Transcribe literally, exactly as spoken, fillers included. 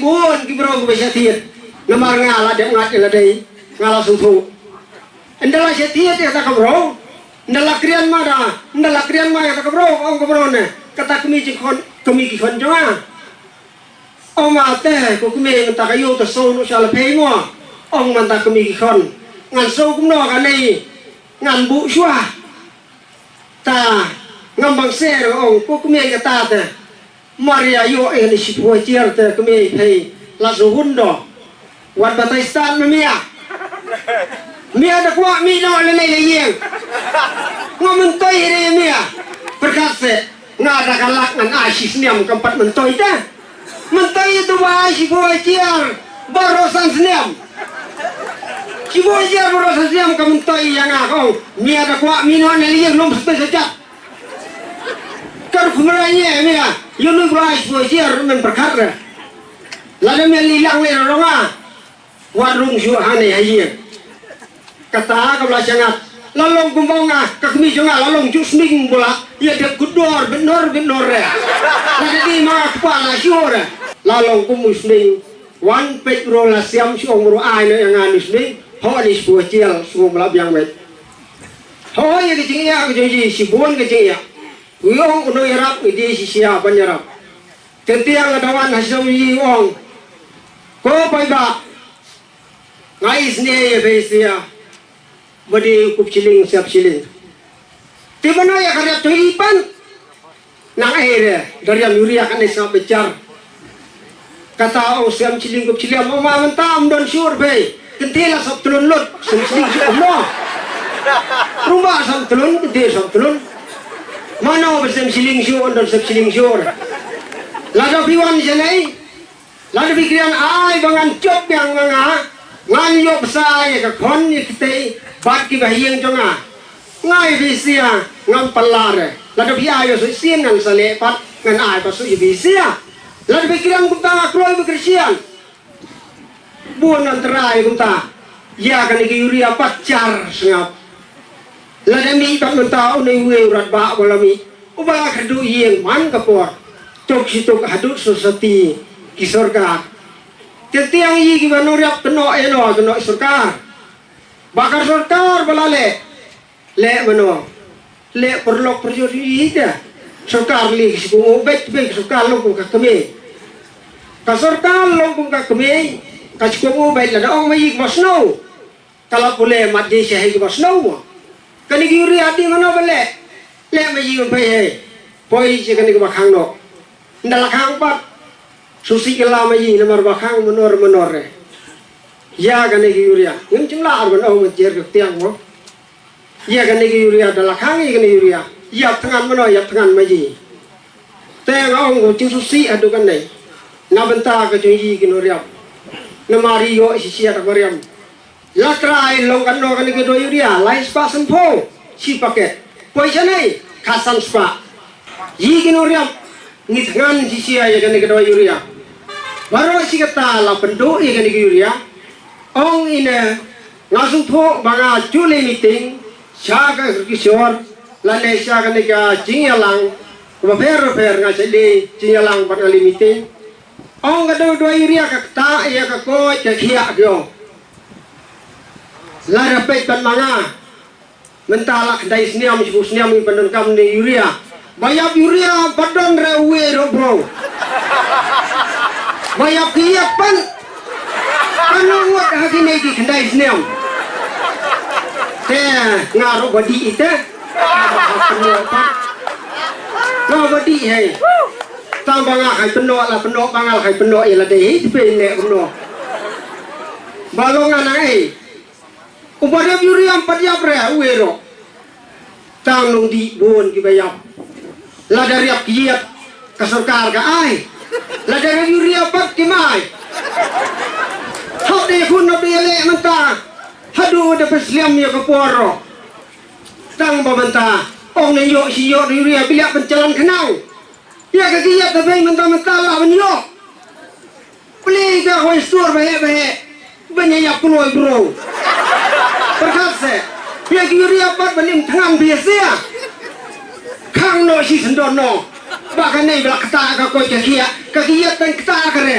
Bun ki briew kiba shah thied. Namar nga la dep ngat ïa lade, nga la sngewthuh. Ynda la shah thied ïa kata ka briew, ynda la kren ma da, ynda la kren ma ïa kata ka briew, ong ka briew ne, kata kmie jingkhon, kmie ki khon jong nga. Ong ma te, ko kmie mynta ka ïew ta siew noh sha la pei mo. Ong mynta kmie ki khon, ngan siew kumno kane, ngan buh shuwa. Ta ngam bang ser, ong ko kmie kata te. Mar ïa ïoh ïa ni shiphew hajar te kmie phi la siew hun do. Wat batai stad me mia. Mia da kwah mih noh lane la ïeng. Ngam myntoi re mia. Pyrkhat se nga da ka lak ngan ai shi snem kam pat myntoi te. Myntoi ïa tu ba ai shiphew hajar baroh san snem. Shiphew hajar baroh san snem ka myntoi ïa nga ka ong. Mia da kwah mih noh lane la ïeng lum shatei shajat. Kar kumra ïa mia, ïa nu bra ai shiphew hajar men pyrkhat re. Lada mia lilang le rong nga. Wat rung shuh hangne ha ïing. Kata ka ba la shangat. La long kumba nga, ka kmie jong nga, la long juh sning bula. Ïa dep kudor, benor, benor re. Lada dei ma nga kpa la shuh re. La long kum u sning. Wan peit bro la siam shuh ong bro ai noh ïa nga nu sning. Ho ni shiphew hajar, shuh bula biang beit. Ho ïa ka jingïa ka jong i, shibun ka jingïa. U ong u nongïarap ngi dei shisha ban ïarap. Teng teng nga da wan ha shnong i ong. Ko paidbah. Nga isynei ïa phi shisha. Ba dei u kup shilling, siap shilling. Te mano ïa ka riap to i pan. Nang ai re, da riam urea kane sngap bichar. Kata ong siam shilling kup shilling, ong ma mynta ym don shuh re. Kynthei la sop tlun lut, siam shilling shuh kumno. Rumbah sop tlun, kynthei sop tlun. Mano ba siam shilling shuh, ym don siam shilling shuh re. Lada phi wan shanei, lada phi kren ai ba ngan jop biang ma nga, ngan ïoh bsa ïa ka khon ïa kynthei, bad kiba ha ïing jong nga. Nga ïa phi shisha, ngam pynlar re. Lada phi ai ba shu sien ngan sa leh pat, ngan ai ba shu ïa phi shisha. Lada phi kren kumta nga kloi ba Khristan. Bun antarai kumta. Ïa kane ka urea pat jar sngap. Lada mih pat mynta une uwei u radbah ba la mih. Uba la kyrduh ïing man ka por. Tuk shi tuk haduh sosati ki sorkar. Teng teng ïa kiba nongriap kynnoh ïa no kynnoh sorkar. Ba ka sorkar ba la leh. Leh mano. Leh paralok parajor ïa ita. Sorkar leh ka shu kohnguh beit beit ka sorkar long kum ka kmie. Ka sorkar long kum ka kmie. Ka shu kohnguh beit lada ong ma ïa kiba snow. Ka la pule mat ïa sha hi kiba snow mo. Kane ka urea dei mano ba leh. Leh ma ïa kiba pei hi. Poi sha kane kaba khang noh. Ynda la khang pat. Shu sih kylla ma ïa namar ba khang mynor mynor re. Ïa kane ka urea. Ngim shym lah ar ban ong ma jer ka tiang mo. Ïa kane ka urea da la khang ïa kane ka urea. Ïap thngan mano ïap thngan ma ïa. Te nga ong ko jingsngewsih haduh kane. Na bynta ka jong ïa ki nongriam. Namar ïoh shisha da ba riam. La trai long kano kane ka dawai urea. Lai spah sanphew. Shi paket. Poi shane. Khatsan spah. Ïa ki nongriam. Ngi thngan shisha ïa kane ka dawai urea. Baroh shi katta la pynduh ïa kane ka urea. Ong ine, nga sngewthuh ba nga ju leit meeting sha ka kyrkieh lane sha kane ka jingïalang kaba pher bapher, nga shah leit jingïalang bad nga leit meeting. Ong ka dawai urea ka ktah ïa ka koit ka khiah ki ong. Lada peit pat ma nga. Mynta la khyndai snem, shiphew snem ngi pyndonkam ne urea. Ba ïap urea ba don re uwei ruh bro. Ba ïap ki ïap pan. Kano ngut ha kine ki khyndai snem. Te nga ruh ba dih ite. Nga ba dih hei. Tang ba nga hai pynnoh la pynnoh ba nga hai pynnoh ïa lade hei te pynleh pynnoh. Ba long nga nang ei. Uba riap urea ym pat ïap re uwei ruh. Tang nongdih bun kiba ïap. Lada riap ki ïap ka sorkar ka ai. Lada riap urea pat kim ai. Hap dei khun hap dei leh mynta. Haduh da pynslem ïa ka por ruh. Tang ba mynta ong ne ïoh shi ïoh urea ba ïap ban jalan khnang. Ïa ka ki ïap ta bei mynta mynta la ban ïoh. Plie ka hoi stur ba heh ba heh. Ban ïa ïap kloi bro. Pyrkhat se. Ïa ki urea pat ban im thngan ba ïa sia. Khang noh shi syndon noh. Ba kane ba la ktah ka koit ka khiah. Ka ki ïap tang ktah ka re.